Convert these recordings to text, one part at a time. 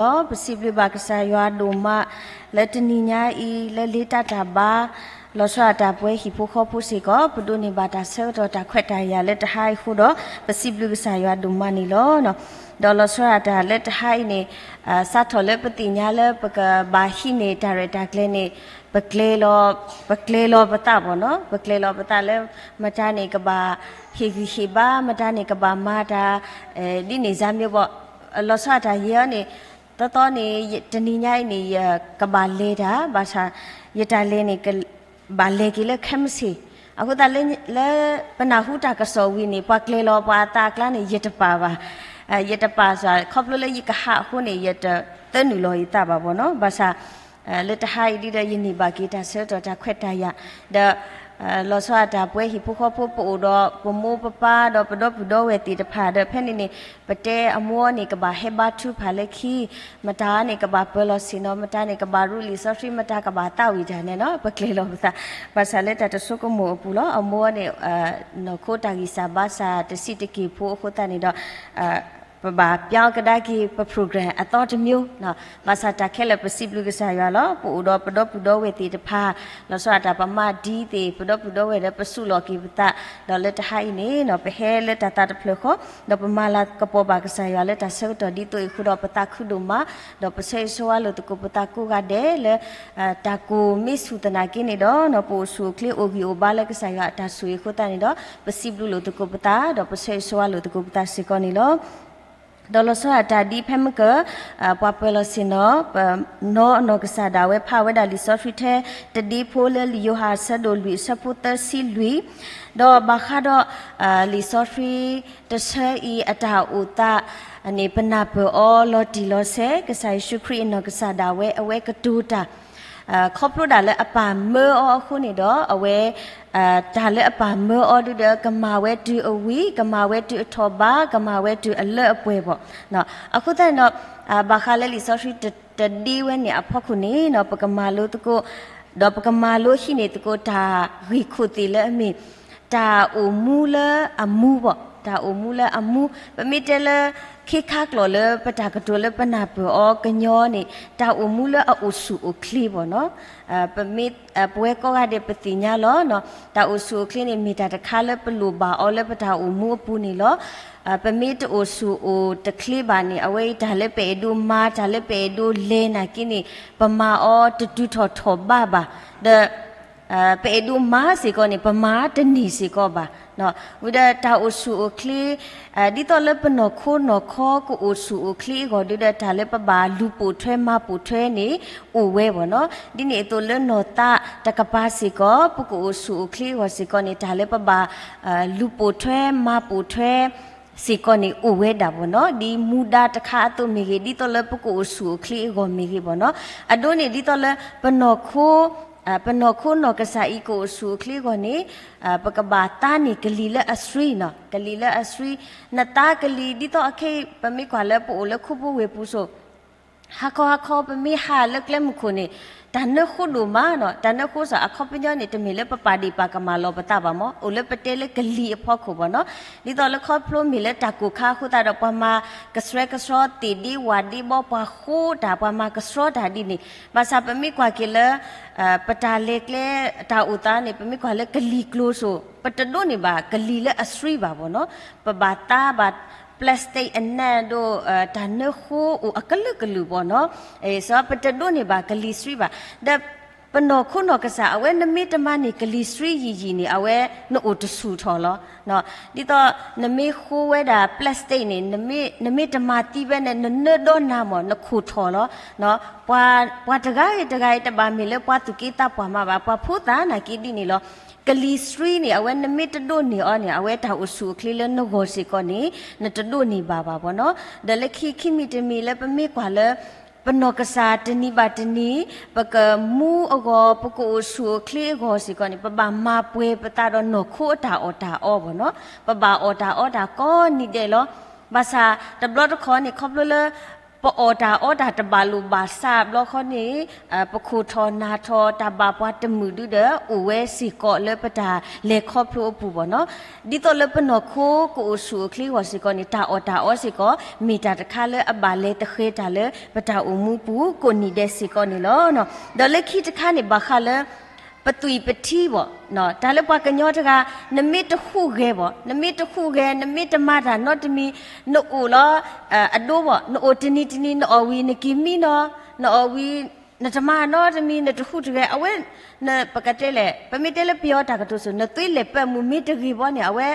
ပစံးဘျုးဘၣ်ကစၢ်ယွၤဒိၣ်မး လၢတနံၤညါအံၤ လၢလ့တၢ်တၢ်ဘါ လီၤဆီဒၣ်တၢ်ပဝဲဟံၣ်ဖိဃီဖိစ့ၢ်ကီး ပဒိးန့ၢ်ဘၣ်တၢ်ဆၢကတီၢ်တၢ်ခွဲးတၢ်ယာ်လၢတဟါအံၤအဃိဒီး ပစံးဘျုးကစၢ်ယွၤဒိၣ်မးန့ၣ်လီၤ. ဒီးလီၤဆီဒၣ်တၢ်လၢတဟါအံၤန့ၣ် စးထီၣ်လၢပသ့ၣ်ညါလၢပကဘၣ်ဟံးန့ၢ်တၢ်ရဲၣ်တၢ်ကျဲၤန့ၣ် ပကျဲလီၤ ပကျဲလီၤပသးဘၣ်နီၤ ပကျဲလီၤပသးလၢ မတၤန့ၣ်ကဘၣ်ဟ့ၣ်ဂံၢ်ဟ့ၣ်ဘါ မတၤန့ၣ်ကဘၣ်မၤတၢ် ဒ်န့ၣ်စၢ်မ့ၢ်ဘၣ် လီၤဆီဒၣ်တၢ်ယဲအံၤန့ၣ် သီသီန့ၣ် တနံၤညါအံၤန့ၣ် ယကဘၣ်လဲၤတၢ် ဘၣ်ဆၣ် ယတၢ်လဲၤန့ၣ် ဘၣ်လဲၤက့ၤလၢခဲမုၢ်ဆ့ၣ် အဃိသတးလၢ လၢပနၢ်ဟူတၢ်ကစီၣ်ဝံၤန့ၣ် ပှၤကျဲလီၤပှၤအသးအကျါန့ၣ် ယတပာ်ဘၣ် ယတပာ်စ့ၢ် ခီဖျိလၢယကဟးအဃိန့ၣ် ယတသၢနုာ်လီၤယသးဘၣ်ဘၣ်နီၤ ဘၣ်ဆၣ် လၢတဟါအံၤဒ်ဒီးယန့ၢ်ဘၣ်က့ၤတၢ်ဆၢကတီၢ်တၢ်ခွဲးတၢ်ယာ် ဒီး လီၤဆီဒၣ်တၢ်ပဝဲဟံၣ်ဖိဃီဖိပအိၣ်ဒီးပမိၢ်ပပၢ်ဒီးပဒီပုၢ်ဒီဝဲၢ်သ့ၣ်တဖၣ်ဒီး ဖဲန့ၣ်န့ၣ် ပတဲအမိၢ်န့ၣ် ကဘၣ်ဟဲဘါထုကဖၣ်လၢခံ မတၤန့ၣ်ကဘၣ်ပၢၤလီၤဆ့ၣ်နီၤ မတၤန့ၣ်ကဘၣ်ရူလံာ်စီဆှံ မတၤကဘၣ်သးဝံၣ်တၢ်န့ၣ်နီၤ ပကျဲလီၤပသး ဘၣ်ဆၣ်လၢတၢ်တဆိကမိၣ်အပူၤလီၤ အမိၢ်န့ၣ် နီၢ်ခိတၢ်ဂံၢ်စၢ်ဘါစၢ်တစံးတက့ၢ်ဖိအဃိသတးန့ၣ်ဒီး ပဘၣ်ပျီကဒါက့ၤပ program အသီတမျိုး ဘၣ်ဆၣ်တၢ်ခဲလၢာ်ပစံးဘျုးကစၢ်ယွၤလီၤ ပအိၣ်ဒီးပဒီပုၢ်ဒီဝဲၢ်သ့ၣ်တဖၣ် လီၤဆီဒၣ်တၢ်ပမၤဒ်သ့ၣ် ပဒီပုၢ်ဒီဝဲၢ်ဒီးပဆူးလီၤက့ၤပသး ဒီးလၢတဟါအံၤန့ၣ်နီၤ ပဟဲလၢတၢ်သးတဖျၢၣ်ဃီ ဒီးပမၤလၤကပီၤဘၣ်ကစၢ်ယွၤလၢတၢ်ဆၢကတီၢ်ဒ်သိးအံၤအဃိဒီး ပသးခုဒိၣ်မး ဒီးပဆၢဂ့ၤဆၢဝါလိာ်သကိးပသးကိးဂၤဒဲးလၢ တၢ်ကိၢ်မ့ၢ်ဆူၣ်သနာ်က့န့ၣ်ဒီး ပအိၣ်ဆူၣ်အိၣ်ချ့အိၣ်ဂံၢ်အိၣ်ဘါလၢကစၢ်ယွၤအတၢ်ဆိၣ်ဂ့ၤအဃိသတးန့ၣ်ဒီး ပစံးဘျုးလိာ်သကိးပသး ဒီးပဆၢဂ့ၤဆၢဝါလိာ်သကိးပသးစ့ၢ်ကီးန့ၣ်လီၤ. ဒီးလီၤဆီဒၣ်တၢ်ဒ်ဖဲမုၢ်ကၢၢ် ပှၤပၢၤလီၤဆ့ၣ်နီၤ ပနီၢ်အနီၢ်ကစၢ်ဒၣ်ဝဲဖးဝဲဒၣ်လံာ်စီဆှံထဲ တဒ့ဖိလၢလံာ်ယိၤဟၣ်အဆၢဒိၣ်လွံၢ်အဆၢဖိသၢဆံလွံၢ် ဒီးဘၣ်ဃးဒီး လံာ်စီဆှံတဆၢအံၤအတၢ်အိၣ်သးန့ၣ် ပနၢ်ပၢၢ်အီၤလီၤတံၢ်လီၤဆဲး ကစၢ်ယ့ၣ်ၡူးခရံာ်အနီၢ်ကစၢ်ဒၣ်ဝဲ အဝဲကတိၤတၢ် ခီဖျိဒၣ်လၢအပၢ်မၢအီၤအဃိန့ၣ်ဒီး အဝဲ တၢ်လၢအပၢ်မၢအီၤဒုဒီး ကမၤဝဲတုၤအဝံၤ ကမၤဝဲတုၤအထီၣ်ဘး ကမၤဝဲတုၤအလၢအပှဲၤဘၣ်. အဃိသတးန့ၣ်ဒီး ဘၣ်ဃးလၢလံာ်စီဆှံတဒ့ဝဲန့ၣ်အဖီခိၣ်န့ၣ် ပကမၤလိသကိး ဒီးပကမၤလိဟံးန့ၢ်သကိးတၢ်ဂ့ၢ်ခိၣ်သ့ၣ်လၢအမ့ၢ် တၢ်အိၣ်မူလၢအမူဘၣ်, တၢ်အိၣ်မူလၢအမူ, ပမ့ၢ်တဲလၢ ခ့ခါကျိာ်လၢပတၢ်ကတိၤလၢပနၢ်ပၢၢ်အီၤကညီန့ၣ် တၢ်အိၣ်မူလၢအအိၣ်ဆူၣ်အိၣ်ချ့ဘၣ်နီၤ. ပမ့ၢ် ပဝဲကိးဂၤဒဲးပသ့ၣ်ညါလီၤ. တၢ်အိၣ်ဆူၣ်အိၣ်ချ့န့ၣ် မ့ၢ်တၢ်တခါလၢပလိၣ်ဘၣ်အီၤလၢပတၢ်အိၣ်မူအပူၤန့ၣ်လီၤ. ပမ့ၢ်တအိၣ်ဆူၣ်အိၣ်တချ့ဘၣ်န့ၣ် အဝဲအံၤတၢ်လၢပအဲၣ်ဒိးမၤ တၢ်လၢပအဲၣ်ဒိးလဲၤနာ်က့န့ၣ် ပမၤအီၤတတုၤထီၣ်ထီၣ်ဘးဘၣ်. ဒီး ပအဲၣ်ဒိးမၤစ့ၢ်ကီးန့ၣ် ပမၤတန့ၢ်စ့ၢ်ကီးဘၣ်. ဝံၤဒီးတၢ်အိၣ်ဆူၣ်အိၣ်ချ့ ဒ်သိးလၢပနီၢ်ခိနီၢ်ခီကအိၣ်ဆူၣ်အိၣ်ချ့အဂီၢ် ဒုဒီးတၢ်လၢပဘၣ်လူၤပိာ်ထွဲမၤပိာ်ထွဲန့ၣ် အိၣ်ဝဲဘၣ်နီၤ. ဒ်န့ၣ်အသိးလၢနီၢ်သးတကပၤစ့ၢ်ကီး ပကအိၣ်ဆူၣ်အိၣ်ချ့အဂီၢ်စ့ၢ်ကီးန့ၣ် တၢ်လၢပဘၣ် လူၤပိာ်ထွဲမၤပိာ်ထွဲ စ့ၢ်ကီးန့ၣ်အိၣ်ဝဲဒၣ်ဘၣ်နီၤ. ဒ်မူဒါတခါအသိးမ့ၢ်ဂ့ၤ ဒ်သိးလၢပကအိၣ်ဆူၣ်အိၣ်ချ့အဂီၢ်မ့ၢ်ဂ့ၤဘၣ်နီၤ. အဒိန့ၣ် ဒ်သိးလၢပနီၢ်ခိ ပနီၢ်ခိနီၢ်ကစၢ်အံၤကအိၣ်ဆူၣ်အိၣ်ချ့အဂီၢ်န့ၣ် ပကဘၣ်သါန့ၢ်ကလံၤလၢအဆှံနီၤ. ကလံၤလၢအဆှံ နသါကလံၤ ဒ်သိးအခဲအံၤ ပမ့ၢ်ကွၢ်လၢပအိၣ်လၢခိပူၤဝ့ၢ်ပူၤစိၤ ဟါခီဟါခီ ပမ့ၢ်ဟးလၢကျဲမုၢ်ခိၣ်န့ၣ် တၢ်နၢဃိဒိၣ်မးနီၤ. တၢ်နၢဃိစ့ၢ် အခီပညီန့ၣ် တမ့ၢ်လၢပပာ်ဒ့ၣ်ပာ်ကမၣ်လီၤပသးဘၣ်မး အိၣ်လၢပတဲလၢကလံၤအဖီခိၣ်ဘၣ်နီၤ. ဒ်သိးလၢခီဖျိမ့ၢ်လၢတၢ်ကိၢ်ခါအဃိသတးဒီး ပှၤမၤကဆှဲကဆှီသ့ၣ်ဒ့ဝၣ်ဒ့ဘီ ပှၤဃိတၢ် ပှၤမၤကဆှီတၢ်ဒ်န့ၣ် ဘၣ်ဆၣ်ပမ့ၢ်ကွၢ်က့ၤလၢ ပတၢ်လဲၤကျဲတၢ်အိၣ်သးန့ၣ် ပမ့ၢ်ကွၢ်လၢကလံၤကျိၤစိၤ ပတဒိးန့ၢ်ဘၣ်ကလံၤလၢအဆှံဘၣ်ဘၣ်နီၤ. ပဘၣ်သါဘၣ် plastic အနၢ်ဒိၣ် တၢ်နၢဃိအိၣ်အကလုာ်ကလုာ်ဘၣ်နီၤ. စ့ၢ်ပတဒိးန့ၢ်ဘၣ်ကလံၤဆှံဘၣ်. ဒီးပနီၢ်ခိနီၢ်ကစၢ် အဝဲနမ့ၢ်တမၤန့ၢ်ကလံၤဆှံယံာ်ယံာ်န့ၣ် အဝဲနအိၣ်တဆူၣ်ထီၣ်လီၤ. ဒ်သိးနမ့ၢ်ဃိဝဲဒၣ် plastic န့ၣ် နမ့ၢ်တမၤသံဝဲန့ၣ် နနၢဒီနၤမး နခိၣ်ထီၣ်လီၤ. ပှၤတဂၤဂ့ၤတဂၤအံၤ တဘၣ်မ့ၢ်လၢပှၤသူၣ်က့သးပှၢ်မးဘၣ် ပှၤဖိသၣ်နာ်က့ဒ်န့ၣ်လီၤ. ကလံၤဆှံန့ၣ် အဝဲနမ့ၢ်တဒိးန့ၢ်အီၤန့ၣ် အဝဲတၢ်အိၣ်ဆူၣ်အိၣ်ချ့လၢနဂီၢ်စ့ၢ်ကီးန့ၣ် နတဒိးန့ၢ်ဘၣ်ဘၣ်ဘၣ်နီၤ. ဒီးလၢခံခံမံၤတမံၤလၢပမ့ၢ်ကွၢ်လၢ ပနီၢ်ကစၢ်တနံၤဘၣ်တနံၤ ပကမူအဂီၢ် ပကအိၣ်ဆူၣ်အိၣ်ချ့အဂီၢ်စ့ၢ်ကီးန့ၣ် ပဘၣ်မၤပှဲၤပသးဒီးနီၢ်ခိအတၢ်အီၣ်တၢ်အီဘၣ်နီၤ. ပဘၣ်အီၣ်တၢ်အီတၢ်ကိးနံၤဒဲးလီၤ. ဘၣ်ဆၣ်တဘျီတခီၣ်န့ၣ် ခီဖျိလၢ ပအီၣ်တၢ်အီတၢ်တဘၣ်လိာ်ဘၣ်စးဘျီဃီန့ၣ် ပခိၣ်ထီၣ်နၢ်ထီၣ်တၢ်ဘၣ်ပှၤတမုာ်ဒုဒီး အိၣ်ဝဲစ့ၢ်ကီးလၢပတၢ်လဲၤခီဖျိအပူၤဘၣ်နီၤ. ဒ်သိးလၢပနီၢ်ခိကအိၣ်ဆူၣ်အိၣ်ချ့အဂီၢ်စ့ၢ်ကီးန့ၣ် တၢ်အီၣ်တၢ်အီစ့ၢ်ကီး မ့ၢ်တၢ်တခါလၢအဘၣ်လဲၤတဃဲၤတၢ်လၢပတၢ်အိၣ်မူပူၤ ကိးနံၤဒဲးစ့ၢ်ကီးန့ၣ်လီၤ. ဒီးလၢခံတခါန့ၣ် ဘၣ်ဃးလၢ ပသွံၣ်ပထံဘၣ်, တၢ်လၢပှၤကညီတဂၤ နမ့ၢ်တဟူးဂဲၤဘၣ်, နမ့ၢ်တဟူးဂဲၤ နမ့ၢ်တမၤတၢ်နီတမံၤ နအိၣ်လီၤ အဒိဘၣ်, နအိၣ်တနံၤတနံၤ နအီၣ်ဝံၤ နက့ၤမံနီၤ, နအီၣ်ဝံၤ နတမၤနီတမံၤ နတဟူးတဂဲၤ အဝဲ ပကတဲလဲၣ် ပမ့ၢ်တဲလၢပယီၤတၢ်ကတိၤစိၤ နသွေးလည်ပတ်မှု မ့ၢ်တဂ့ၤဘၣ်န့ၣ် အဝဲ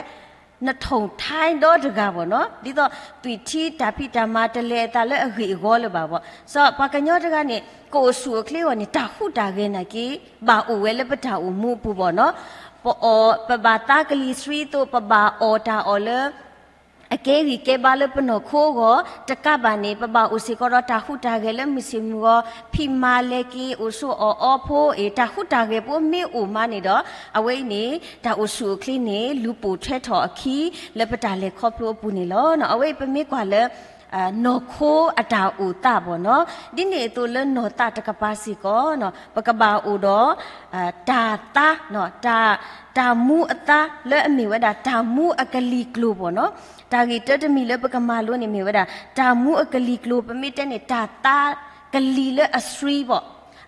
နထိၣ်ထါဒီတဂၤဘၣ်နီၤ. ဒ်သိးသွံၣ်ထံတၢ်ဖံးတၢ်မၤတလဲၤအသးလၢအဂ့ၢ်အဂီလၢၤဘၣ်ဘၣ်. စီၤပှၤကညီတဂၤန့ၣ် ကအိၣ်ဆူၣ်အိၣ်ချ့အဂီၢ်န့ၣ် တၢ်ဟူးတၢ်ဂဲၤနာ်က့ ဘၣ်အိၣ်ဝဲလၢပတၢ်အိၣ်မူအပူၤဘၣ်နီၤ. ပအီၣ် ပဘၣ်သါကလံၤဆှံအသိး ပဘၣ်အီၣ်တၢ်အီၣ်လၢ အကဲဂံၢ်ကဲဘါလၢပနီၢ်ခိအဂီၢ် တကးဘၣ်န့ၣ် ပဘၣ်အိၣ်စ့ၢ်ကီးဒီးတၢ်ဟူးတၢ်ဂဲၤလၢမုၢ်ဆ့ၣ်မုၢ်ဂီၤ ဖံးမၤလဲၤက့ၤ အိၣ်ဆိးအီၣ်အီဖိအံၤ တၢ်ဟူးတၢ်ဂဲၤဖိမ့ၢ်အိၣ်မးန့ၣ်ဒီး အဝဲအံၤန့ၣ် တၢ်အိၣ်ဆူၣ်အိၣ်ချ့န့ၣ် လူၤပိာ်ထွဲထီၣ်အခံ လၢပတၢ်လဲၤခီဖျိအပူၤန့ၣ်လီၤ. အဝဲအံၤပမ့ၢ်ကွၢ်လၢ နီၢ်ခိအတၢ်အိၣ်သးဘၣ်နီၤ. ဒ်န့ၣ်အသိးလၢနီၢ်သးတကပၤစ့ၢ်ကီး ပကဘၣ်အိၣ်ဒီး တၢ်သါ တၢ်မူအသါလၢအမ့ၢ်ဝဲဒၣ် တၢ်မူအကလံၤကျိၤဘၣ်နီၤ. တၢ်ဂ့ၢ်တၢတမံၤလၢပကမၤလိန့ၣ်မ့ၢ်ဝဲဒၣ် တၢ်မူအကလံၤကျိၤ ပမ့ၢ်တဲန့ၣ် တၢ်သါကလံၤလၢအဆှံဘၣ်.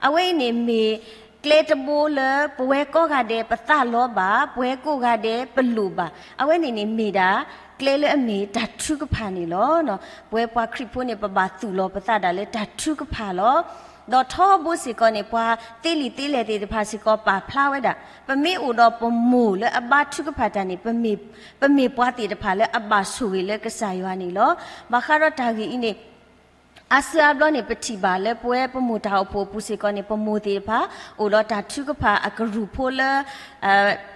အဝဲအံၤန့ၣ်မ့ၢ် ကျဲတဘိလၢပဝဲကိးဂၤဒဲးပသးလီဘၣ်, ပဝဲကိးဂၤဒဲးပလိၣ်ဘၣ်. အဝဲန့ၣ်န့ၣ်မ့ၢ်ဒၣ် ကျဲလၢအမ့ၢ်တၢ်ထုကဖၣ်န့ၣ်လီၤ. ပဝဲပှၤခရံာ်ဖိန့ၣ် ပဘၣ်သူၣ်လီၤပသးဒၣ်လၢတၢ်ထုကဖၣ်လီၤ. ဒီးထီဘိစ့ၢ်ကီးန့ၣ် ပှၤသ့လံာ်သ့လဲၢ်သ့ၣ်တဖၣ်စ့ၢ်ကီးပာ်ဖျါဝဲဒၣ် ပမ့ၢ်အိၣ်ဒီးပမိၢ်လၢအဘါထုကဖၣ်တၢ်န့ၣ် ပမ့ၢ်ပှၤသ့ၣ်တဖၣ်လၢအဘၣ်ဆိၣ်ဂ့ၤလၢကစၢ်ယွၤန့ၣ်လီၤ. ဘၣ်ဃးဒီးတၢ်ဂ့ၢ်အံၤန့ၣ် အါစုအါဘျီန့ၣ် ပထံၣ်ဘၣ်လၢပဝဲပမိၢ်တၢ်အိၣ်ဖှိၣ်အပူၤစ့ၢ်ကီးန့ၣ် ပမိၢ်သ့ၣ်တဖၣ် အိၣ်ဒီးတၢ်ထုကဖၣ်အကရူၢ်ဖိလၢ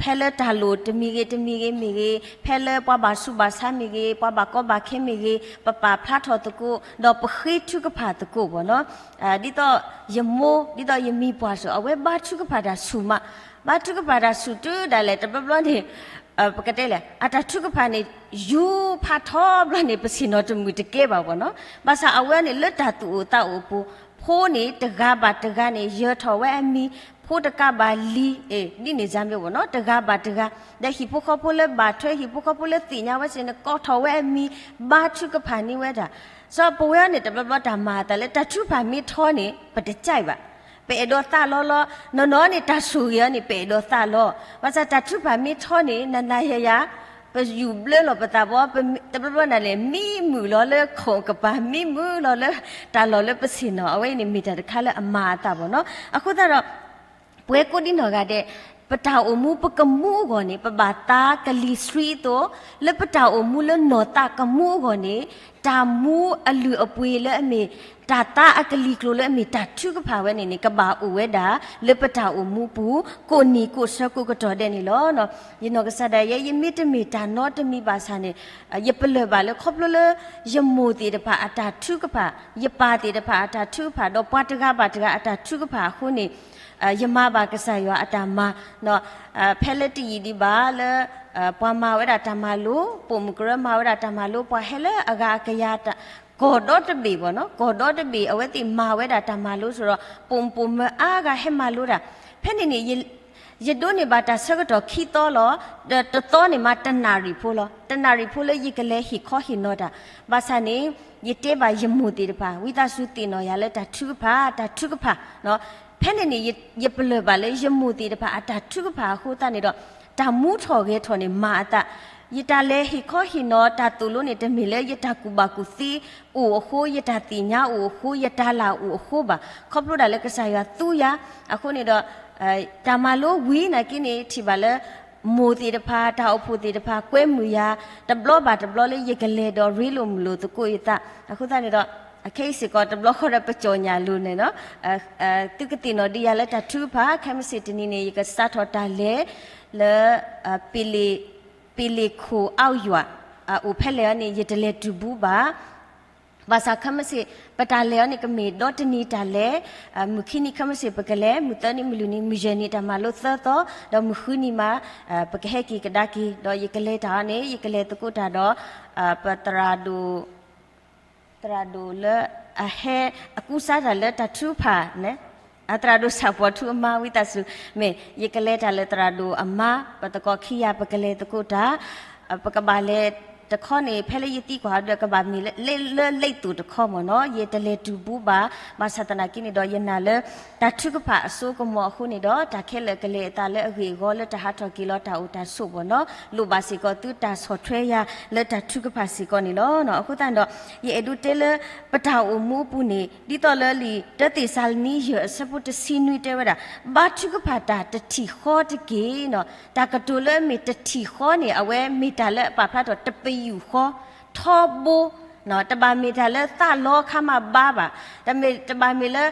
ဖဲလၢတၢ်လိၣ်တမံၤဂ့ၤတမံၤဂ့ၤမ့ၢ်ဂ့ၤ, ဖဲလၢပှၤဘၣ်ဆူးဘၣ်ဆါမ့ၢ်ဂ့ၤ, ပှၤဘၣ်ကီဘၣ်ခဲမ့ၢ်ဂ့ၤ, ပပာ်ဖျါထီၣ်သကိး ဒီးပဃ့ထုကဖၣ်သကိးဘၣ်နီၤ. ဒ်သိးယမိၢ် ဒ်သိးယမံၤပှၢ်စိၤ အဝဲဘါထုကဖၣ်တၢ်ဆူၣ်မး, ဘါထုကဖၣ်တၢ်ဆူၣ်တုၤဒၣ်လဲာ် တဘျီဘျီန့ၣ် ပကတဲလဲၣ် အတၢ်ထုကဖၣ်န့ၣ် ယူၤဖးထီဘျီန့ၣ် ပဆ့ၣ်နီၤတမုာ်တကဲဘၣ်ဘၣ်နီၤ. ဘၣ်ဆၣ်အဝဲန့ၣ် လၢတၢ်သူၣ်အိၣ်သးအိၣ်အပူၤ ဖိန့ၣ် တဂၤဘၣ်တဂၤန့ၣ် ယၢၤထီၣ်ဝဲအမံၤ, ဖိတကးဘၣ်လံၤ, ဒ်န့ၣ်စ့ၢ်မ့ၢ်ဘၣ်နီၤ, တဂၤဘၣ်တဂၤ, ဒီးဟံၣ်ဖိဃီဖိလၢဘၣ်ထွဲ ဟံၣ်ဖိဃီဖိလၢသ့ၣ်ညါဝဲစ့ၢ်န့ၣ် ကိးထီၣ်ဝဲအမံၤ, ဘါထုကဖၣ်န့ၢ်ဝဲဒၣ်. စီၤပဝဲန့ၣ် တဘျီဘျီတၢ်မၤအသးလၢတၢ်ထုကဖၣ်မ့ၢ်ထီန့ၣ် ပတကြိုက်ဘၣ်, ပအဲၣ်ဒိးသးလီလီၤ, နီၢ်နီၢ်န့ၣ် တၢ်ဆိၣ်ဂ့ၤအီၤန့ၣ် ပအဲၣ်ဒိးသးလီ, ဘၣ်ဆၣ်တၢ်ထုကဖၣ်မ့ၢ်ထီန့ၣ် နၤနၤယၤယၤ ပယူးဘျၢလီၤပသးဘီ, တဘျီဘျီန့ၣ်လဲၣ် မံမုာ်လီၤလၢခိၣ်ကပၤ မံမုာ်လီၤလၢတၢ်လီၢ်လၢပဆ့ၣ်နီၤ, အဝဲအံၤန့ၣ်မ့ၢ်တၢ်တခါလၢအမၤအသးဘၣ်နီၤ. အဃိသတးဒီး ပဝဲကိးဒံနီၢ်ဂၤဒဲး ပတၢ်အိၣ်မူပကမူအဂီၢ်န့ၣ် ပဘၣ်သါကလံၤဆှံအသိး, လၢပတၢ်အိၣ်မူလၢနီၢ်သးကမူအဂီၢ်န့ၣ် တၢ်မူအလုၢ်အပှ့ၤလၢအမ့ၢ် တၢ်သါအကလံၤကျိၤလၢအမ့ၢ်တၢ်ထုကဖၣ်ဝဲန့ၣ်န့ၣ် ကဘၣ်အိၣ်ဝဲဒၣ် လၢပတၢ်အိၣ်မူပူၤ ကိးနံၤကိးဆၢကိးကတီၢ်ဒဲးန့ၣ်လီၤ. ယနီၢ်ကစၢ်ဒၣ်ယဲ ယမ့ၢ်တမ့ၢ်တၢ်နီတမံၤဘၣ်ဆၣ်န့ၣ် ယပလၢၢ်ဘၣ်လၢခီဖျိလၢ ယမိၢ်သ့ၣ်တဖၣ်အတၢ်ထုကဖၣ်, ယပၢ်သ့ၣ်တဖၣ်အတၢ်ထုကဖၣ်, ဒီးပှၤတဂၤဘၣ်တဂၤအတၢ်ထုကဖၣ်အဃိန့ၣ် ယမၤဘၣ်ကစၢ်ယွၤအတၢ်မၤ, ဖဲလၢတယံာ်ဒံးဘၣ်လၢ ပှၤမၤဝဲဒၣ်တၢ်မၤလိ, ပိာ်မုၣ်ကရၢမၤဝဲဒၣ်တၢ်မၤလိ, ပှၤဟဲလၢအဂၤအကယၤ ကီၢ်ဒီတဘ့ၣ်ဘၣ်နီၤ, ကီၢ်ဒီတဘ့ၣ် အဝဲသ့ၣ်မၤဝဲဒၣ်တၢ်မၤလိစိၤဒီး ပိာ်မုၣ်ပိာ်မၢၤအါဂၤဟဲမၤလိတၢ်, ဖဲန့ၣ်န့ၣ် ယဒိးန့ၢ်ဘၣ်တၢ်ဆၢကတီၢ်ခံသီလီၤ, ဒီးတသီန့ၣ်မးတနၣ်ရံၣ်ဖိလီၤ, တနၣ်ရံၣ်ဖိလၢယကလဲၤဟ့ၣ်ခီဟ့ၣ်နီၤတၢ်, ဘၣ်ဆၣ်န့ၣ် ယတဲဘၣ်ယမိၢ်သ့ၣ်တဖၣ်, ဝံသးစူၤသ့ၣ်နီၣ်ယၤလၢတၢ်ထုကဖၣ်, တၢ်ထုကဖၣ်, ဖဲန့ၣ်န့ၣ် ယပလၢၢ်ဘၣ်လၢယမိၢ်သ့ၣ်တဖၣ်အတၢ်ထုကဖၣ်အဃိသတးန့ၣ်ဒီး တၢ်မူထီၣ်ဂဲၤထီၣ်န့ၣ်မၤအသး, ယတၢ်လဲၤဟ့ၣ်ခီဟ့ၣ်နီၤတၢ်သိၣ်လိန့ၣ် တမ့ၢ်လၢယတၢ်ကူၣ်ဘၣ်ကူၣ်သ့အိၣ်အဃိ, ယတၢ်သ့ၣ်ညါအိၣ်အဃိ, ယတၢ်လၢ်အိၣ်အဃိဘၣ်, ခီဖျိဒၣ်လၢကစၢ်ယွၤသူယၤ, အဃိန့ၣ်ဒီး တၢ်မၤလိဝံၤနာ်က့န့ၣ် ထံၣ်ဘၣ်လၢ မိၢ်သ့ၣ်တဖၣ် တၢ်အိၣ်ဖှိၣ်သ့ၣ်တဖၣ် ကွဲမုာ်ယၤ တဘျီဘၣ်တဘျီလၢယကလဲၤဒီးရ့လိာ်မုာ်လိာ်သကိးယသး, အဃိသတးန့ၣ်ဒီး အခဲအံၤစ့ၢ်ကီးတဘျီဃီဒီးပကၠီၣ်ညၣ်လိၤန့ၣ်နီၤ, သုကသ့ၣ်နီၣ်ဒံးယၤလၢတၢ်ထုကဖၣ်, ခဲမုၢ်ဆ့ၣ်တနံၤန့ၣ် ယကစးထီၣ်တၢ်လဲၤလၢ ပ့ၤလ့ၣ်ခိၣ်အီယွၤ အိၣ်ဖဲလဲၣ်အီၤန့ၣ် ယတလဲၤတုၤဘူးဘၣ် ဘၣ်ဆၣ်ခဲမုၢ်ဆ့ၣ် ပတၢ်လဲၤအီၤန့ၣ် ကမ့ၢ်ဒီတနံၤတၢ်လဲၤ, မုၢ်ခံနံၤခဲမုၢ်ဆ့ၣ်ပကလဲၤ, မုၢ်သၢနံၤ မုၢ်လွံၢ်နံၤ မုၢ်ယဲၢ်နံၤတၢ်မၤလိသၢသီ, ဒီးမုၢ်ဃုနံၤမး ပကဟဲက့ၤကဒါက့ၤ, ဒီးယကလဲၤတၢ်အီၤန့ၣ် ယကလဲၤသကိးတၢ်ဒီး ပသရၣ်ဒိၣ်, သရၣ်ဒိၣ်လၢ အဟဲအကူစါတၢ်လၢတၢ်ထုကဖၣ်န့ၣ် အသရၣ်ဒိၣ်စၢ်ပီၤထူအမါ ဝံသးစူၤ မ့ၢ်ယကလဲၤတၢ်လၢသရၣ်ဒိၣ်အမါ ပသကိးခံဂၤ ပကလဲၤသကိးတၢ်, ပကဘၣ်လဲၤတခီန့ၣ် ဖဲလၢယသံကွၢ်အီၤဒီး ကဘၣ်မ့ၢ်လၢ လၢ လၢလံာ်သိၣ်တခီမ့ၢ်နီၤ, ယတလဲၤတုၤဘူးဘၣ်, ဘၣ်ဆၣ်သနာ်က့န့ၣ်ဒီး ယနာ်လၢ တၢ်ထုကဖၣ်အစိကမီၤအဃိန့ၣ်ဒီး တၢ်ခဲလၢာ်ကလဲၤအသးလၢအဂ့ၢ်အဂီၢ် လၢတၢ်ဟးထီၣ်က့ၤလီၤတၢ်အိၣ်တၢ်ဆိးမ့ၢ်နီၤ, လိၣ်ဘၣ်စ့ၢ်ကီးသုတၢ်ဆီၣ်ထွဲယၤလၢတၢ်ထုကဖၣ်စ့ၢ်ကီးန့ၣ်လီၤ. အဃိသတးန့ၣ်ဒီး ယအဲၣ်ဒိးတဲလၢ ပတၢ်အိၣ်မူအပူၤန့ၣ် ဒ်သိးလၢလံာ်တၢသ့းစၤလနံ ယဲၢ်အဆၢဖိတဆံနွံတဲဝဲဒၣ်, ဘါထုကဖၣ်တၢ်တထံၣ်ဃီတက့ၢ်နီၤ, တၢ်ကတိၤလၢအမ့ၢ်တထံၣ်ဃီန့ၣ် အဝဲမ့ၢ်တၢ်လၢအပာ်ဖျါထီၣ်တပယူာ်ဃီ ထီဘိ တဘၣ်မ့ၢ်တၢ်လၢသးလီခါမးဘါဘၣ်, တမ့ၢ် တဘၣ်မ့ၢ်လၢ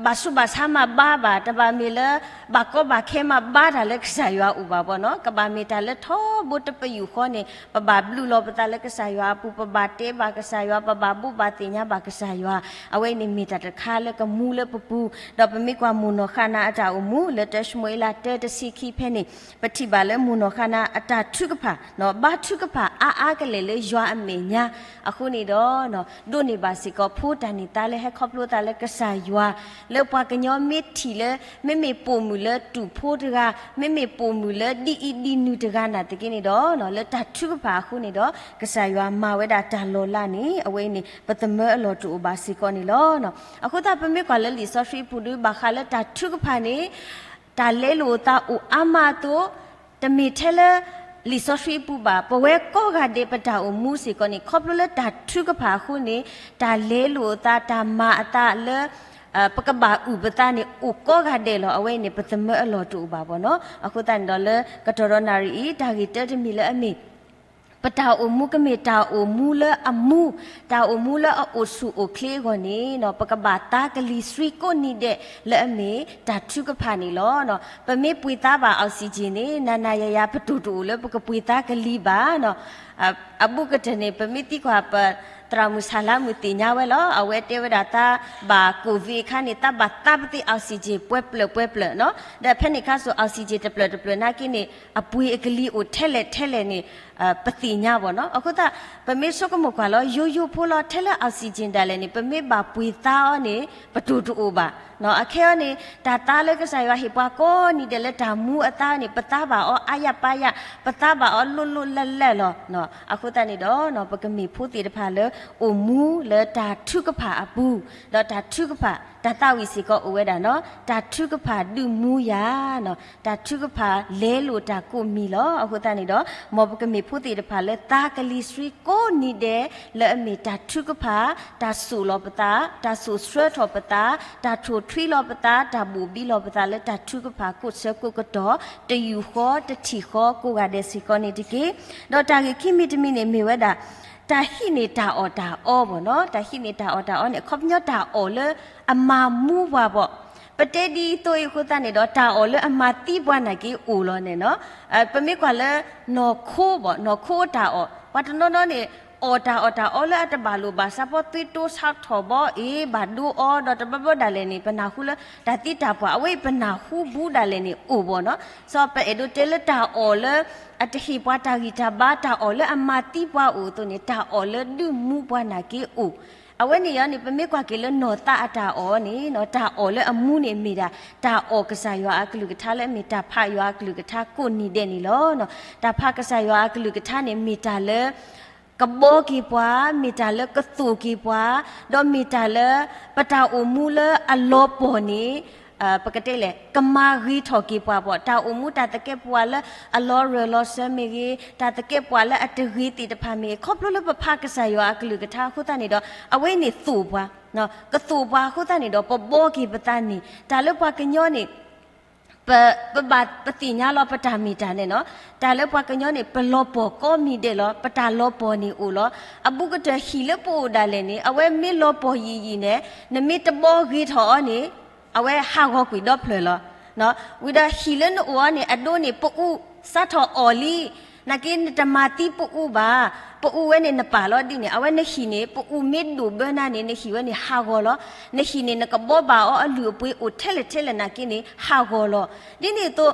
ဘၣ်ဆူးဘၣ်ဆါမးဘါဘၣ်, တဘၣ်မ့ၢ်လၢ ဘၣ်ကီဘၣ်ခဲမးဘါတၢ်လၢကစၢ်ယွၤအအိၣ်ဘၣ်ဘၣ်နီၤ, ကဘၣ်မ့ၢ်တၢ်လၢထီဘိတပယူာ်ဃီန့ၣ် ပဘၣ်ဘျုးလီၤပသးလၢကစၢ်ယွၤအပူၤ, ပဘၣ်တဲဘၣ်ကစၢ်ယွၤ, ပဘၣ်ဘိးဘၣ်သ့ၣ်ညါဘၣ်ကစၢ်ယွၤ, အဝဲအံၤန့ၣ်မ့ၢ်တၢ်တခါလၢကမူလၢပပူၤ, ဒီးပမ့ၢ်ကွၢ်မိၢ်နီၢ်ဃၣ်နၤအတၢ်အိၣ်မူ လၢတၢၡမူၤအ့လးတၢတဆံခံဖဲန့ၣ် ပထံၣ်ဘၣ်လၢမိၢ်နီၢ်ဃၣ်နၤအတၢ်ထုကဖၣ်, ဘါထုကဖၣ်အါအါကလဲာ်လၢယွၤအမဲာ်ညါ, အဃိန့ၣ်ဒီး ဒိးန့ၢ်ဘၣ်စ့ၢ်ကီးဖိတၢ်န့ၢ်သါလၢဟဲခီဖျိသးလၢကစၢ်ယွၤ, လၢပှၤကညီမ့ၢ်ထံၣ်လၢ မ့မ့ၢ်ပိာ်မုၣ်လၢတူၢ်ဖိတဂၤ, မ့မ့ၢ်ပိာ်မုၣ်လၢဒ်အံၤဒ်နုၤတဂၤနာ်သက့န့ၣ်ဒီး လၢတၢ်ထုကဖၣ်အဃိန့ၣ်ဒီး ကစၢ်ယွၤမၤဝဲဒၣ်တၢ်လီၤလးန့ၣ် အဝဲအံၤန့ၣ် ပသမၢအလီၢ်တအိၣ်ဘၣ်စ့ၢ်ကီးန့ၣ်လီၤ. အဃိသတး ပမ့ၢ်ကွၢ်လၢလံာ်စီဆှံအပူၤဒီး ဘၣ်ဃးလၢတၢ်ထုကဖၣ်န့ၣ် တၢ်လဲလိာ်အသးအိၣ်အါမးအသိး, တမ့ၢ်ထဲလၢ လံာ်စီဆှံအပူၤဘၣ်, ပဝဲကိးဂၤဒဲးပတၢ်အိၣ်မူစ့ၢ်ကီးန့ၣ် ခီဖျိလၢတၢ်ထုကဖၣ်အဃိန့ၣ် တၢ်လဲလိာ်အသး တၢ်မၤအသးလၢ ပကဘၣ်အုၣ်ပသးန့ၣ် အိၣ်ကိးဂၤဒဲးလီၤ. အဝဲအံၤန့ၣ် ပသမၢအလီၢ်တအိၣ်ဘၣ်ဘၣ်နီၤ. အဃိသတးန့ၣ်ဒီး လၢကတီၢ်ဒီးနၣ်ရံၣ်အံၤ တၢ်ဂ့ၢ်တၢတမံၤလၢအမ့ၢ် ပတၢ်အိၣ်မူကမ့ၢ်တၢ်အိၣ်မူလၢအမူ, တၢ်အိၣ်မူလၢအအိၣ်ဆူၣ်အိၣ်ချ့အဂီၢ်န့ၣ် ပကဘၣ်သါကလံၤဆှံကိးနံၤဒဲးလၢအမ့ၢ်တၢ်ထုကဖၣ်န့ၣ်လီၤ. ပမ့ၢ်ပှ့ၤသါဘၣ် oxygen န့ၣ် နၤနၤယၤယၤ ပတိၢ်တအိၣ်လၢပကပှ့ၤသါကလံၤဘၣ်နီၤ. အဘူးကတၢၢ်န့ၣ် ပမ့ၢ်သံကွၢ်ပသရၣ်မုၣ်ဆၣ်လါမုၣ်သ့ၣ်ညါဝဲလီၤ. အဝဲတဲဝဲဒၣ်သးဘၣ် COVID အခါန့ၣ် သးဘၣ်သါပသ့ၣ် oxygen ပှဲၤပျၢၢ်ပှဲၤပျၢၢ်နီၤ. ဒီးဖဲန့ၣ်ခါစိ oxygen တပျၢၢ်တပျၢၢ်နာ်က့န့ၣ် အပှ့ၤအကလံၤအိၣ်ထဲလဲၣ်ထဲလဲၣ်န့ၣ် ပသ့ၣ်ညါဘၣ်နီၤ. အဃိသတး ပမ့ၢ်ဆိကမိၣ်ကွၢ်လီၤ ယိယိဖိလီၤ ထဲလၢ oxygen ဒၣ်လဲာ်န့ၣ် ပမ့ၢ်ဘၣ်ပှ့ၤသါအီၤန့ၣ် ပတိၢ်တအိၣ်ဘၣ်. အခဲအံၤန့ၣ် တၢ်သါလၢကစၢ်ယွၤဟ့ၣ်ပှၤကိးနံၤဒဲးလၢတၢ်မူအသါန့ၣ် ပသါဘၣ်အီၤအါယၢ်ပါယၢ်, ပသါဘၣ်အီၤလိၣ်လိၣ်လၢ်လၢ်လီၤ. အဃိသတးန့ၣ်ဒီး ပကမ့ၢ်ဖိသ့ၣ်တဖၣ်လၢအိၣ်မူလၢတၢ်ထုကဖၣ်အပူၤ, ဒီးတၢ်ထုကဖၣ် တၢ်သးဝံၣ်စ့ၢ်ကီးအိၣ်ဝဲဒၣ်နီၤ, တၢ်ထုကဖၣ်ဒုးမူယၤနီၤ, တၢ်ထုကဖၣ်လဲလိာ်တၢ်ကိးမံၤလီၤ. အဃိသတးန့ၣ်ဒီး မ်ပကမ့ၢ်ဖိသ့ၣ်တဖၣ်လၢသါကလံၤဆှံကိးနံၤဒဲး လၢအမ့ၢ်တၢ်ထုကဖၣ်, တၢ်စိာ်လီၤပသး, တၢ်စိာ်ဆှၢထီၣ်ပသး, တၢ်ထိၣ်ထွံလီၤပသး, တၢ်ဘိၣ်ဘံလီၤပသးလၢတၢ်ထုကဖၣ်ကိးဆၢကိးကတီၢ် တယူၢ်ဃီတထံၣ်ဃီ ကိးဂၤဒဲးစ့ၢ်ကီးန့ၣ်တက့ၢ်. ဒီးတၢ်ဂ့ၢ်ခံမံၤတမံၤန့ၣ်မ့ၢ်ဝဲဒၣ် တၢ်ဟံးန့ၢ်တၢ်အီၣ်တၢ်အီဘၣ်နီၤ. တၢ်ဟံးန့ၢ်တၢ်အီၣ်တၢ်အီန့ၣ် အခီပညီတၢ်အီၣ်လၢအမၤမူပှၤဘၣ်. ပတဲဒ်သိးအံၤအဃိသတးန့ၣ်ဒီး တၢ်အီၣ်လၢအမၤသံပှၤနာ်က့အိၣ်လီၤန့ၣ်နီၤ. ပမ့ၢ်ကွၢ်လၢ နီၢ်ခိဘၣ်, နီၢ်ခိတၢ်အီၣ်, ပှၤတနီၤနီၤန့ၣ် အီၣ်တၢ်အီၣ်တၢ်အီလၢအတဘၣ်လိာ်ဘၣ်စး ပှၤသွံတိဆါထီၣ်ဘၣ်အ့ၣ် ဘၣ်ဒိအီၤ ဒီးတဘျီဘျီဒၣ်လဲာ်န့ၣ် ပနၢ်ဟူလၢ တၢ်သံတၢ်ပှၢ် အဝဲအံၤပနၢ်ဟူဘူးဒၣ်လဲာ်န့ၣ်အိၣ်ဘၣ်နီၤ. စီၤပအဲၣ်ဒိးတဲလၢတၢ်အီၣ်လၢ အတဟ့ၣ်ပှၤတၢ်ဂံၢ်တၢ်ဘါ တၢ်အီၣ်လၢအမၤသံပှၤအိၣ်အသိးန့ၣ် တၢ်အီၣ်လၢဒုးမူပှၤနာ်က့အိၣ်. အဝဲန့ၣ်အံၤန့ၣ် ပမ့ၢ်ကွၢ်က့ၤလၢနီၢ်သးအတၢ်အီၣ်န့ၣ် တၢ်အီၣ်လၢအမူန့ၣ်မ့ၢ်ဒၣ် တၢ်အီၣ်ကစၢ်ယွၤအကလုၢ်ကထါလၢအမ့ၢ်တၢ်ဖးယွၤအကလုၢ်ကထါကိးနံၤဒဲးန့ၣ်လီၤ. တၢ်ဖးကစၢ်ယွၤအကလုၢ်ကထါန့ၣ် မ့ၢ်တၢ်လၢ ကဘှီက့ၤပှၤ, မ့ၢ်တၢ်လၢကသိၣ်က့ၤပှၤ, ဒီးမ့ၢ်တၢ်လၢ ပတၢ်အိၣ်မူလၢအလီၤပှီၢ်န့ၣ် ပကတဲလဲၣ် ကမၤဂ့ၤထီၣ်က့ၤပှၤဘၣ်. တၢ်အိၣ်မူတၢ်သကဲးပဝးလၢအလီၤရၢၢ်လီၤစၢၤမ့ၢ်ဂ့ၤ, တၢ်သကဲးပဝးလၢအတဂ့ၤသ့ၣ်တဖၣ်မ့ၢ်ဂ့ၤ ခီဖျိလၢပဖးကစၢ်ယွၤအကလုၢ်ကထါအဃိသတးန့ၣ်ဒီး အဝဲန့ၣ်သိၣ်ပှၤ, ကသိၣ်ပှၤအဃိသတးန့ၣ်ဒီး ပဘှီက့ၤပသးန့ၣ် တၢ်လၢပှၤကညီန့ၣ် ပ ပဘၣ်ပသ့ၣ်ညါလီၤ ပတၢ်မ့ၢ်တၢ်န့ၣ်နီၤ. တၢ်လၢပှၤကညီန့ၣ် ပလီၤပှီၢ်ကိးမံၤဒဲးလီၤ. ပတၢ်လီၤပှီၢ်န့ၣ်အိၣ်လီၤ. အဘူးကတၢၢ်ဟံၣ်လၢပအိၣ်ဒၣ်လဲာ်န့ၣ် အဝဲမ့ၢ်လီၤပှီၢ်ယံာ်ယံာ်န့ၣ် နမ့ၢ်တဘှီဂ့ၤထီၣ်အီၤန့ၣ် အဝဲဟးဂီၤကွံာ်ဒီဖျၢၣ်လီၤ. ဝံၤဒီးဟံၣ်လၢနအိၣ်အီၤန့ၣ် အဒိန့ၣ် ပအူစးထီၣ်အီၣ်လံ နာ်က့နတမၤသံပအူဘၣ်, ပအူဝဲန့ၣ်နပာ်လီၤဒ်န့ၣ်, အဝဲနဟံၣ်န့ၣ် ပအူမ့ၢ်ဒိၣ်ဘၢနၤန့ၣ် နဟံၣ်ဝဲန့ၣ်ဟးဂီၤလီၤ. နဟံၣ်န့ၣ် နကဘီဘၣ်အီၤအလုၢ်အပှ့ၤအိၣ်ထဲလဲၣ်ထဲလဲၣ်နာ်က့န့ၣ် ဟးဂီၤလီၤ. ဒ်န့ၣ်အသိး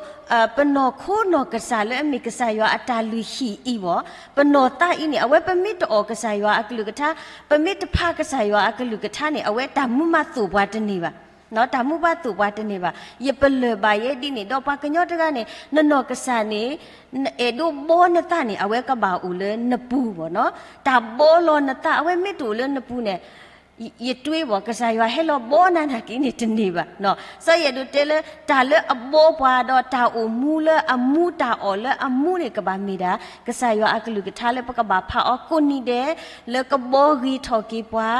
ပနီၢ်ခိနီၢ်ကစၢ်လၢအမ့ၢ်ကစၢ်ယွၤအတၢ်လုၢ်ဟံၣ်အံၤဘၣ်, ပနီၢ်သးအံၤန့ၣ် အဝဲပမ့ၢ်တအီၣ်ကစၢ်ယွၤအကလုၢ်ကထါ, ပမ့ၢ်တဖးကစၢ်ယွၤအကလုၢ်ကထါန့ၣ် အဝဲတၢ်မူမးသိၣ်ပှၤတန့ၢ်ဘၣ်. တၢ်မူဘၣ်သိၣ်ပှၤတန့ၢ်ဘၣ်. ယပလၢၢ်ဘၣ်ယဲဒ်န့ၣ် ဒီးပှၤကညီတဂၤန့ၣ် နနီၢ်ကစၢ်န့ၣ် အဲၣ်ဒိးဘီနသးန့ၣ် အဝဲကဘၣ်အိၣ်လၢနပူၤဘၣ်နီၤ. တၢ်ဘီလီၤနသး အဝဲမ့ၢ်တအိၣ်လၢနပူၤန့ၣ် ယတွ့ဘၣ် ကစၢ်ယွၤဟဲလီၤဘီနၤနာ်က့န့ၣ်တန့ၢ်ဘၣ်. စီၤယဲၢ်ဒိးတဲလၢ တၢ်လၢအဘီပှၤဒီးတၢ်အိၣ်မူလၢအမူ တၢ်အီၣ်လၢအမူန့ၣ် ကဘၣ်မ့ၢ်ဒၣ် ကစၢ်ယွၤအကလုၢ်ကထါလၢပကဘၣ်ဖးအီၤကိးနံၤဒဲး လၢကဘီဂ့ၤထီၣ်က့ၤပှၤ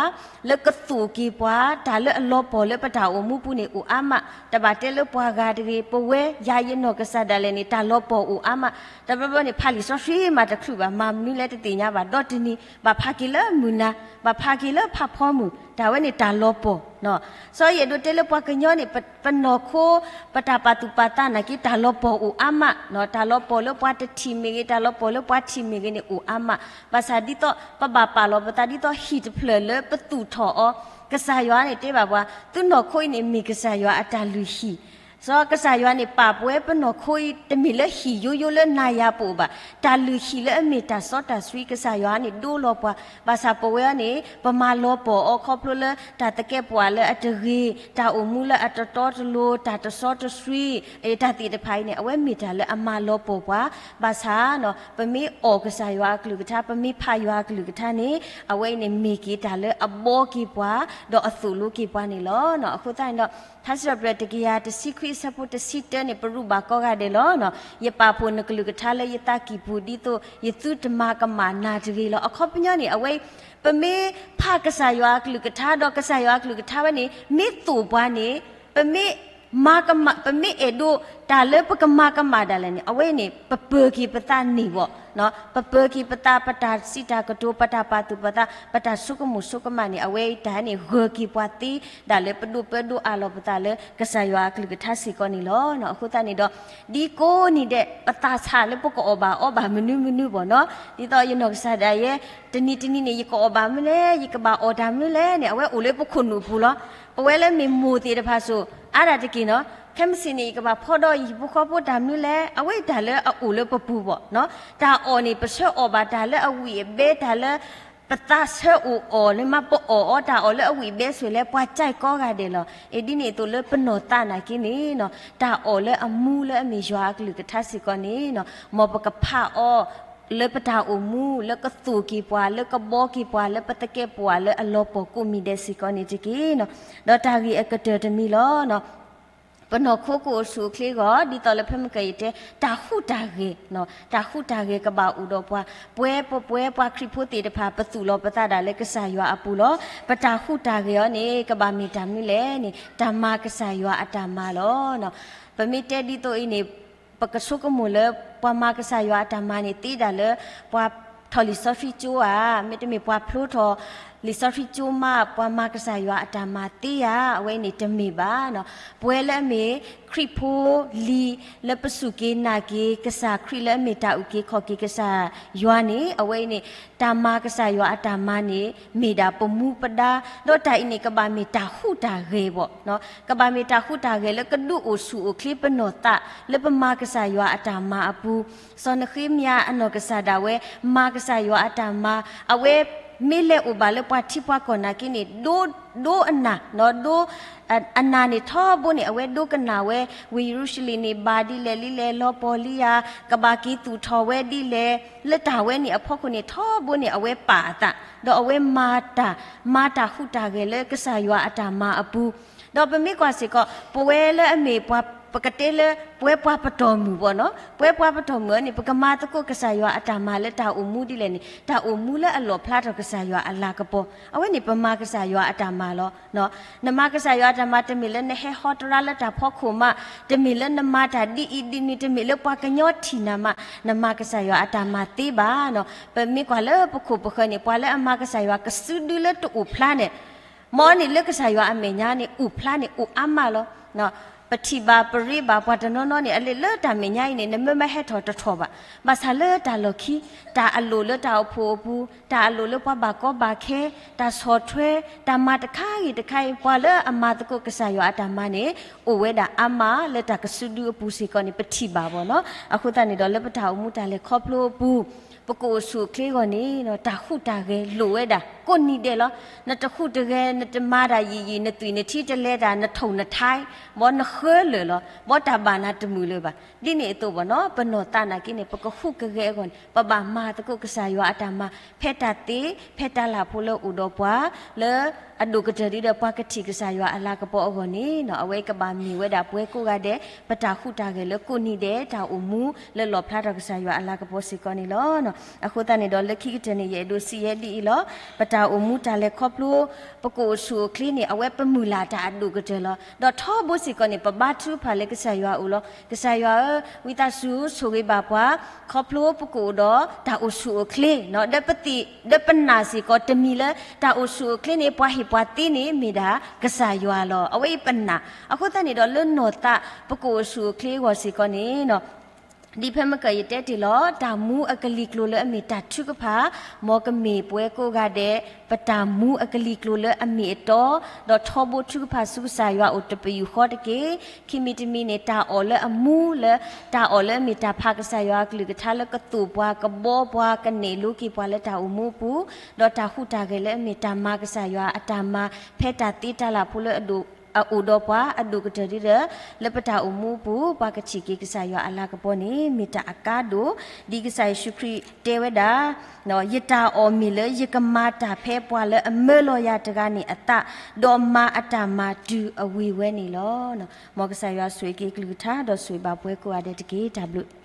လၢကသိၣ်က့ၤပှၤ, တၢ်လၢအလီၤပီၢ်လၢပတၢ်အိၣ်မူပူၤန့ၣ်အိၣ်အါမး, တဘၣ်တဲလၢပှၤဂၤတဂ့ၤ, ပဝဲယၤယနီၢ်ကစၢ်ဒၣ်လဲာ်န့ၣ် တၢ်လီၤပီၢ်အိၣ်အါမး, တဘျီဘျီန့ၣ် ဖးလံာ်စီဆှံမးတချုးဘၣ် မၤမနုၤလဲၣ်တသ့ၣ်ညါဘၣ်, ဒီတနံၤ ဘၣ်ဖးက့ၤလၢမုၢ်နၤ, ဘၣ်ဖးက့ၤလၢဖးဖီမုၢ်, တၢ်ဝဲန့ၣ်တၢ်လီၤပီၢ် စီၤယဲၢ်ဒိးတဲလၢပှၤကညီန့ၣ် ပ ပနီၢ်ခိ ပတၢ်ပာ်သူၣ်ပာ်သးနာ်က့ တၢ်လီၤပီၢ်အိၣ်အါမး, တၢ်လီၤပီၢ်လၢပှၤတထံၣ်မ့ၢ်ဂ့ၤ, တၢ်လီၤပီၢ်လၢပှၤထံၣ်မ့ၢ်ဂ့ၤန့ၣ်အိၣ်အါမး, ဘၣ်ဆၣ်ဒ်သိး ပဘၣ်ပာ်လီၤပသးဒ်သိးဟံၣ်တဖျၢၣ်လၢပသူၣ်ထီၣ်အီၤ, ကစၢ်ယွၤန့ၣ်တဲဘၣ်ပှၤ သုနီၢ်ခိအံၤန့ၣ်မ့ၢ်ကစၢ်ယွၤအတၢ်လုၢ်ဟံၣ် စီၤကစၢ်ယွၤန့ၣ် ပာ်ပဝဲပနီၢ်ခိအံၤ တမ့ၢ်လၢဟံၣ်ယိယိလၢနၤယၤပအိၣ်ဘၣ်, တၢ်လုၢ်ဟံၣ်လၢအမ့ၢ်တၢ်စီတၢ်ဆှံ ကစၢ်ယွၤန့ၣ်ဒိလီၤပှၤ, ဘၣ်ဆၣ်ပဝဲအံၤန့ၣ် ပမၤလီၤပီၢ်အီၤခီဖျိလၢတၢ်သကဲးပဝးလၢအတဂ့ၤ, တၢ်အိၣ်မူလၢအတတီတလိၤ, တၢ်တစီတဆှံ, တၢ်သ့ၣ်တဖၣ်အံၤန့ၣ် အဝဲမ့ၢ်တၢ်လၢအမၤလီၤပီၢ်ပှၤ, ဘၣ်ဆၣ် ပမ့ၢ်အီၣ်ကစၢ်ယွၤအကလုၢ်ကထါ, ပမ့ၢ်ဖးယွၤအကလုၢ်ကထါန့ၣ် အဝဲအံၤန့ၣ်မ့ၢ်က့ၤတၢ်လၢအဘီက့ၤပှၤ, ဒီးအသိၣ်လိက့ၤပှၤန့ၣ်လီၤ. အဃိသတးန့ၣ်ဒီး ထါစံးထီၣ်ပတြၢၤတကယၤတဆံခွံအဆၢဖိတဆံတၢန့ၣ် ပရူးဘၣ်ကိးဂၤဒဲးလီၤ. ယပာ်ဖှိၣ်နကလုၢ်ကထါလၢယသးကံၢ်ပူၤ ဒ်သိးယသုတမၤကမၣ်နၤတဂ့ၤလီၤ. အခီပညီန့ၣ် အဝဲ ပမ့ၢ်ဖးကစၢ်ယွၤအကလုၢ်ကထါ ဒီးကစၢ်ယွၤအကလုၢ်ကထါဝဲန့ၣ် မ့ၢ်သိၣ်ပှၤန့ၣ် ပမ့ၢ် မၤကမၣ် ပမ့ၢ်အဲၣ်ဒိးတၢ်လၢပကမၤကမၣ်ဒၣ်လဲာ်န့ၣ် အဝဲန့ၣ် ပပၢၤက့ၤပသးန့ၢ်ဘၣ်, ပပၢၤက့ၤပသး ပတၢ်စံးတၢ်ကတိၤ ပတၢ်ပာ်သူၣ်ပာ်သး ပတၢ်ဆိကမိၣ်ဆိကမးန့ၣ် အဝဲတၢ်န့ၣ် ဂၢၤက့ၤပှၤသ့ဒၣ်လၢပဒိးပၢဒိးအးလီၤပသးလၢကစၢ်ယွၤအကလုၢ်ကထါစ့ၢ်ကီးန့ၣ်လီၤ. အဃိသတးန့ၣ်ဒီး ဒ်ကိးနံၤဒဲး ပသးဆးလၢပကအီၣ်ဘၣ်အီဘၣ်မနုၤမနုၤဘၣ်နီၤ, ဒ်သိးယနီၢ်ကစၢ်ဒၣ်ယဲ တနံၤတနံၤန့ၣ် ယကအီၣ်ဘၣ်မနုၤလဲၣ်, ယကဘၣ်အီၣ်တၢ်မနုၤလဲၣ်န့ၣ် အဝဲအိၣ်လၢပခိၣ်နူာ်ပူၤလီၤ. ပဝဲလၢမ့ၢ်မိၢ်သ့ၣ်တဖၣ်ဆိ အါဒၣ်တက့ၢ်နီၤ, ခဲမုၢ်ဆ့ၣ်န့ၣ် ယကဘၣ်ဖီဒီးယဟံၣ်ဖိဃီဖိတၢ်မနုၤလဲၣ်, အဝဲတၢ်လၢအအိၣ်လၢပပူၤဘၣ်နီၤ. တၢ်အီၣ်န့ၣ် ပဆၢအီၣ်ဘၣ်တၢ်လၢအဝံၣ်အဘဲ တၢ်လၢ ပသးဆၢအိၣ်အီၤန့ၣ်မး ပအီၣ်အီၤတၢ်အီၣ်လၢအဝံၣ်အဘဲဆိၣ်လဲၣ် ပှၤကၠဲးကိးဂၤဒဲးလီၤ. အ့ၣ်ဒ်န့ၣ်အသိးလၢပနီၢ်သးနာ်က့န့ၣ်နီၤ, တၢ်အီၣ်လၢအမူလၢအမ့ၢ်ယွၤအကလုၢ်ကထါစ့ၢ်ကီးန့ၣ်နီၤ, မ်ပကဖးအီၤ လၢပတၢ်အိၣ်မူ လၢကသိၣ်က့ၤပှၤ လၢကဘီက့ၤပှၤ လၢပသကဲးပဝးလၢအလီၤပီၢ်ကိးမံၤဒဲးစ့ၢ်ကီးန့ၣ်တက့ၢ်နီၤ. ဒီးတၢ်ဂ့ၢ်အကတၢၢ်တမံၤလီၤ. ပနီၢ်ခိကအိၣ်ဆူၣ်အိၣ်ချ့အဂီၢ် ဒ်သိးလၢဖဲမုၢ်ကယတဲ တၢ်ဟူးတၢ်ဂဲၤ, တၢ်ဟူးတၢ်ဂဲၤကဘၣ်အိၣ်ဒီးပှၤ, ပဝဲပဝဲပှၤခရံာ်ဖိသ့ၣ်တဖၣ် ပသူၣ်လီၤပသးဒၣ်လၢကစၢ်ယွၤအပူၤလီၤ. ပတၢ်ဟူးတၢ်ဂဲၤအီၤန့ၣ် ကဘၣ်မ့ၢ်တၢ်မနုၤလဲၣ်န့ၣ် တၢ်မၤကစၢ်ယွၤအတၢ်မၤလီၤ. ပမ့ၢ်တဲဒ်သိးအံၤန့ၣ် ပကဆိကမိၣ်လၢ ပှၤမၤကစၢ်ယွၤအတၢ်မၤန့ၣ် သ့ဒၣ်လၢ ပှၤထီၣ်လံာ်စီဆှံကၠိဧါ, မ့တမ့ၢ်ပှၤဖျိထီၣ်လံာ်စီဆှံကၠိမး ပှၤမၤကစၢ်ယွၤအတၢ်မၤသ့ဧါ, အဝဲအံၤန့ၣ်တမ့ၢ်ဘၣ်. ပဝဲလၢအမ့ၢ်ခရံာ်ဖိလံၤ လၢပစူၢ်က့ၤနာ်က့ၤ ကစၢ်ခရံာ်လၢအမ့ၢ်တၢ်အုၣ်က့ၤခီၣ်က့ၤကစၢ်ယွၤန့ၣ် အဝဲအံၤန့ၣ် တၢ်မၤကစၢ်ယွၤအတၢ်မၤန့ၣ် မ့ၢ်ဒၣ်ပမူပဒါ, ဒီးတၢ်အံၤန့ၣ် ကဘၣ်မ့ၢ်တၢ်ဟူးတၢ်ဂဲၤဘၣ်, ကဘၣ်မ့ၢ်တၢ်ဟူးတၢ်ဂဲၤလၢကဒုးအိၣ်ဆူၣ်အိၣ်ချ့ပနီၢ်သး လၢပမၤကစၢ်ယွၤအတၢ်မၤအပူၤ, စီၤနဃ့မယၤအနီၢ်ကစၢ်ဒၣ်ဝဲ မၤကစၢ်ယွၤအတၢ်မၤ, အဝဲမ့ၢ်လဲၤအိၣ်ဘၣ်လၢပှၤထံပှၤကီၢ်နာ်က့န့ၣ် ဒိ ဒိအနၢ်, ဒိ အနၢ်န့ၣ်ထီဘိန့ၣ် အဝဲဒိကနၣ်ဝဲ ဝ့ၢ်ယရူၤၡလ့ၣ်န့ၣ် ဘၣ်ဒ်လဲၣ်ဒ်လဲၣ် လီၤပီၢ်လံဧါ, ကဘၣ်က့ၤသူၣ်ထီၣ်ဝဲဒ်လဲၣ်, လၢတၢ်ဝဲန့ၣ်အဖီခိၣ်န့ၣ် ထီဘိန့ၣ် အဝဲပာ်အသး, ဒီးအဝဲမၤတၢ်, မၤတၢ်ဟူးတၢ်ဂဲၤလၢကစၢ်ယွၤအတၢ်မၤအပူၤ, ဒီးပမ့ၢ်ကွၢ်စ့ၢ်ကီး ပဝဲလၢအမ့ၢ်ပှၤ ပကတဲလၢ ပဝဲပှၤပတီၢ်မုၢ်ဘၣ်နီၤ, ပဝဲပှၤပတီၢ်မုၢ်အံၤန့ၣ် ပကမၤသကိးကစၢ်ယွၤအတၢ်မၤလၢတၢ်အိၣ်မူဒ်လဲၣ်န့ၣ် တၢ်အိၣ်မူလၢအလီၣ်ဖျါထီၣ်ကစၢ်ယွၤအလၤကပီၤ, အဝဲန့ၣ်ပမၤကစၢ်ယွၤအတၢ်မၤလီၤ. နမၤကစၢ်ယွၤအတၢ်မၤ တမ့ၢ်လၢနဟဲဟီတရါလၢတၢ်ဖီခိၣ်မး, တမ့ၢ်လၢနမၤတၢ်ဒ်အံၤဒ်နုၤ, တမ့ၢ်လၢပှၤကညီထံၣ်နၤမး, နမၤကစၢ်ယွၤအတၢ်မၤသ့ဘၣ်နီၤ. ပမ့ၢ်ကွၢ်လၢပခိၣ်ပဃၢၤန့ၣ် ပှၤလၢအမၤကစၢ်ယွၤကစုဒုလၢတအိၣ်ဖျါန့ၣ် မ်အန့ၣ်လၢကစၢ်ယွၤအမဲာ်ညါန့ၣ် အိၣ်ဖျါန့ၣ်အိၣ်အါမးလီၤ. ပထံၣ်ဘၣ်ပရ့ဘၣ်ပှၤတနီၤနီၤန့ၣ် အလၢလၢတၢ်မဲာ်ညါအံၤန့ၣ် နမ့ၢ်မ့ၢ်ဟဲထီၣ်တထီၣ်ဘၣ်. ဘၣ်ဆၣ်လၢတၢ်လီၢ်ခံ တၢ်အလိၣ်လၢတၢ်အိၣ်ဖှိၣ်အပူၤ, တၢ်အလိၣ်လၢပှၤဘၣ်ကီဘၣ်ခဲ, တၢ်ဆီၣ်ထွဲ, တၢ်မၤတခါဂ့ၤတခါအံၤ ပှၤလၢအမၤသကိးကစၢ်ယွၤအတၢ်မၤန့ၣ် အိၣ်ဝဲဒၣ်အါမးလၢတၢ်ကစုဒုအပူၤစ့ၢ်ကီးန့ၣ် ပထံၣ်ဘၣ်ဘၣ်နီၤ. အဃိသတးန့ၣ်ဒီး လၢပတၢ်အိၣ်မူတၢ်လဲၤခီဖျိအပူၤ ပကအိၣ်ဆူၣ်အိၣ်ချ့အဂီၢ်န့ၣ် တၢ်ဟူးတၢ်ဂဲၤလိၣ်ဝဲဒၣ် ကိးနံၤဒဲးလီၤ. နတဟူးတဂဲၤ, နတမၤတၢ်ယံာ်ယံာ်, နသွံၣ်နထံတလဲၤတၢ်, နထိၣ်နထါ, ဘီနဃၢလၢာ်လီၤ, ဘီတၢ်ဘၣ်နၤတမုာ်လၢၤဘၣ်. ဒ်န့ၣ်အသိးဘၣ်နီၤ ပနီၢ်သးနာ်က့န့ၣ် ပကဟူးကဂဲၤအဂီၢ်န့ၣ် ပဘၣ်မၤသကိးကစၢ်ယွၤအတၢ်မၤ ဖဲတၢ်သ့ ဖဲတၢ်လၢ်ဖိလၢအိၣ်ဒီးပှၤ လၢအဒိၣ်ကတၢၢ်ဒ်ဒီးပှၤကထံၣ်ကစၢ်ယွၤအလၤကပီၤအဂီၢ်န့ၣ် အဝဲကဘၣ်မ့ၢ်ဝဲဒၣ်ပဝဲကိးဂၤဒဲး ပတၢ်ဟူးတၢ်ဂဲၤလၢကိးနံၤဒဲး တၢ်အိၣ်မူလၢလီၣ်ဖျါထီၣ်ကစၢ်ယွၤအလၤကပီၤစ့ၢ်ကီးန့ၣ်လီၤ. အဃိသတးန့ၣ်ဒီး လၢခံကတၢၢ်န့ၣ် ယအဲၣ်ဒိးစံးယဲဒ်အံၤလီၤ. ပတၢ်အိၣ်မူတၢ်လဲၤခီဖျိ ပကအိၣ်ဆူၣ်အိၣ်ချ့န့ၣ် အဝဲပမုၢ်လၢ်တၢ်အဒိၣ်ကတၢၢ်လီၤ. ဒီးထီဘိစ့ၢ်ကီးန့ၣ် ပဘါထုကဖၣ်လၢကစၢ်ယွၤအအိၣ်လီၤ. ကစၢ်ယွၤဧၢ, ဝံသးစူၤဆိၣ်ဂ့ၤဘၣ်ပှၤ ခီဖျိပကအိၣ်ဒီးတၢ်အိၣ်ဆူၣ်အိၣ်ချ့ ဒီးပသ့ၣ် ဒီးပနာ်စ့ၢ်ကီးတမံၤလၢ တၢ်အိၣ်ဆူၣ်အိၣ်ချ့န့ၣ် ပှၤဟ့ၣ်ပှၤသ့န့ၣ် မ့ၢ်ဒၣ်ကစၢ်ယွၤလီၤ. အဝဲအံၤပနာ်. အဃိသတးန့ၣ်ဒီး လၢနီၢ်သးပကအိၣ်ဆူၣ်အိၣ်ချ့အဂီၢ်စ့ၢ်ကီးန့ၣ် ဒ်ဖဲမ့ၢ်ကယတဲတ့ၢ်လီၤ တၢ်မူအကလံၤကျိၤလၢအမ့ၢ်တၢ်ထုကဖၣ် မ်ကမ့ၢ်ပဝဲကိးဂၤဒဲး ပတၢ်မူအကလံၤကျိၤလၢအမ့ၢ်အတီ, ဒီးထီဘိထုကဖၣ်ဆူကစၢ်ယွၤအိၣ်တပယူာ်ဃီတက့ၢ်. ခံမံၤတမံၤန့ၣ် တၢ်အီၣ်လၢအမူလၢ တၢ်အီၣ်လၢအမ့ၢ်တၢ်ဖးကစၢ်ယွၤအကလုၢ်ကထါလၢကသိၣ်ပှၤ ကဘီပှၤ ကနဲၣ်လိက့ၤပှၤလၢတၢ်အိၣ်မူအပူၤ, ဒီးတၢ်ဟူးတၢ်ဂဲၤလၢအမ့ၢ်တၢ်မၤကစၢ်ယွၤအတၢ်မၤ ဖဲတၢ်သ့တၢ်လၢ်ဖိလၢအဒိၣ် အအိၣ်ဒီးပှၤအဒိၣ်ကတၢၢ်ဒ်ဒီး လၢပတၢ်အိၣ်မူအပူၤ ပှၤကထံၣ်က့ၤကစၢ်ယွၤအလၤကပီၤန့ၣ် မ့ၢ်တၢ်အကါဒိၣ် ဒ်ကစၢ်ယ့ၣ်ၡူးခရံာ်တဲဝဲဒၣ်, ယတၢ်အီၣ်မ့ၢ်လၢယကမၤတၢ်ဖဲပှၤလၢအမၢလီၤယၤတဂၤန့ၣ်အသး, ဒီးမၤအတၢ်မၤတုၤအဝံၤဝဲန့ၣ်လီၤ. မ်ကစၢ်ယွၤဆိၣ်ဂ့ၤက့ၤကလုၢ်ကထါ ဒီးဆိၣ်ဂ့ၤဘၣ်ပဝဲကိးဂၤဒဲးတက့ၢ်. တၢ်ဘျုး